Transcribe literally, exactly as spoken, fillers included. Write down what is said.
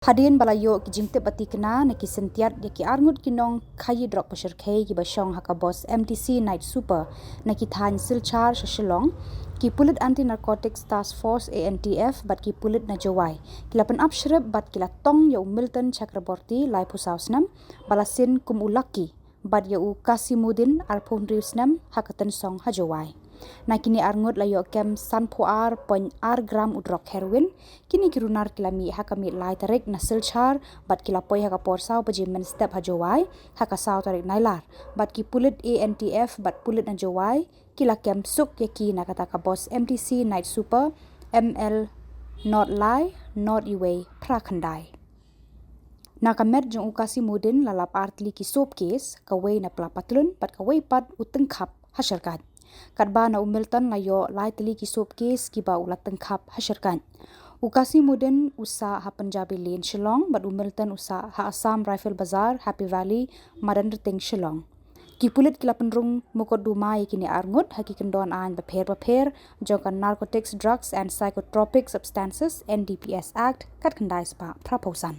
Hadien ba la ïoh ki jingtip ba tikna na ki syntiat ïa ki arngut ki nongkhaïi drok bashyrkhei kiba shong ha ka bos M T C Night Super na ki thaiñ Silchar sha Shillong, ki pulit Anti Narcotics Task Force, A N T F, bad ki pulit na Jowai ki la pynap shrip bad ki la tong ïa u Milton Chakraborty, laiphew saw snem, ba la sin kum u Lucky, bad ïa u Kasimuddin, arphew hynriew snem, ha ka Tynsong ha Jowai. Na kine arngut la ïoh kem sanphew ar point ar gram u drok heroin. Kine ki runar ki la mih ha ka miet lai tarik na Silchar bad ki la poi ha ka por saw baje mynstep ha Jowai ha ka saw tarik Nailar. Bad ki pulit A N T F bad pulit na Jowai ki la kem suk ïa ki na kata ka bos M T C Night Super M L nod lai nod iwei phra khyndai. Na ka met jong u Kasimuddin la lap ar tylli ki soap case, kawei na pla patlun bad kawei pat u tyngkhap ha shyrkait. Katba na u Milton la ïoh lai tylli ki soap case kiba u la tyngkhap ha shyrkait. U Kasimuddin u sah ha Punjabi Lane Shillong bad u Milton u sah ha Assam Rifle Bazar, Happy Valley, Madanrting Shillong. Ki pulit ki la pynrung mukotduma ïa kine arngut ha ki kyndon aiñ bapher bapher jong ka Narcotics Drugs and Psychotropic Substances, N D P S Act, kat khyndai spah phra phew san.